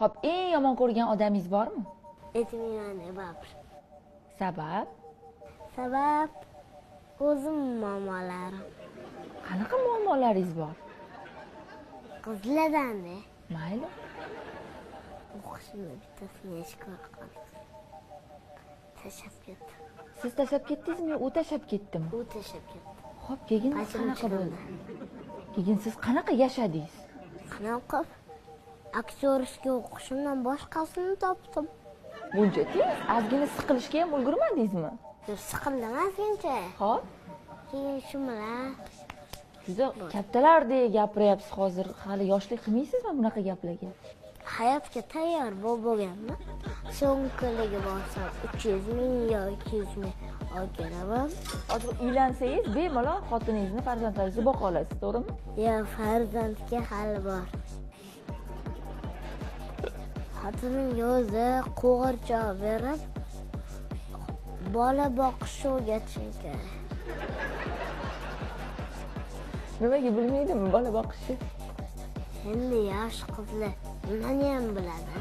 Xo'p, eng yomon ko'rgan odamingiz bormi? Aytmayman baribir. Sabab? Sabab o'zim muammolarim. Qanaqa muammolaringiz bor? Qizlardan-da. Mayli. O'qishimni bittasini ish qoldi. Tashlab ketdi. Siz tashlab ketdingizmi, u tashlab ketdimi? U tashlab ketdi. Xo'p, keyin qanaqa bo'ldi? Keyin siz qanaqa yashadingiz? Qanaqa? Aktyorga o'qishimdan boshqasini topdim. Buncha tez? Ozgina siqilishga ham ulgurmadingizmi? Yo'q, siqildim ozgincha. Xo'p. Keyin shu bilan juda kattalardek gapiryapsiz hozir. Hali yoshlik qilmaysizmi bunaqa gaplarga? Hayotga tayyor bo'lganman. So'nggi borsam 300 ming yo 200 ming olib kelaman. Hozir uylansangiz bemalol xotiningizni, farzandlaringizni boqa olasiz, to'g'rimi? Yo'q, farzandga hali bor. Xotinimga o'zi qo'g'irchoq berib, bola boqishni o'rgatishim kerak. Nimaga bilmaydimi bola boqishni? Endi yosh qizlar nimani ham biladi?